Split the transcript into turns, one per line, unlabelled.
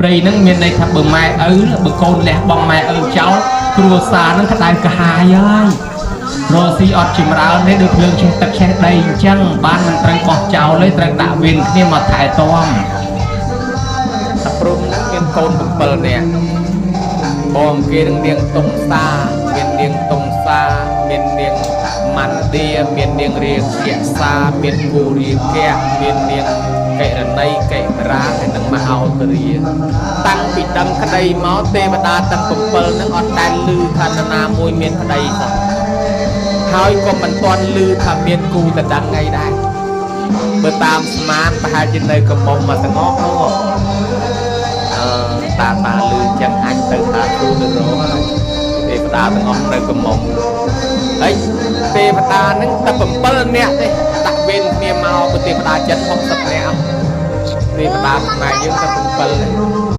ព្រៃហ្នឹងមានន័យថាបើម៉ែឪបើកូនលះបង់ម៉ែឪចោលគ្រួសារហ្នឹងក្តៅក្រហាយហើយរកស៊ីអត់ចម្រើនទេដូចភ្លើងឆេះទឹកឆេះដីអញ្ចឹងបានមិនត្រូវបោះចោលទេត្រូវដាក់វេនគ្នាមកថែទាំតាព្រំហ្នឹងមានកូន7នាក់បងគេនឹងនាងតុងសាមាននាងតុងសាមាននាងម៉ាន់ឌាមាននាងរាគៈសាមានគូរាគៈមាននាងកិរណីកិមរាហើយនិងមហោទរាតាំងពីដឹងក្តីមកទេវតាទាំង7ហ្នឹងអត់ដែលឮថានរណាមួយមានប្តីសោះហើយក៏មិនទាន់ឮថាមានគូតដឹងអីដែរបើតាមស្មានប្រហែលជានៅកំមុំមកទាំងអស់នោះអឺតាតាឮចឹងអញទៅថាគូទៅរកហើយទេវតាទាំងអស់នៅកំមុំហើយទេវតាហ្នឹងតែ7នាក់ទេដាក់វេនគ្នាមកបើទេវតាចិន60នាក់ទេវតាខ្មែរយើងតែ7ទេ។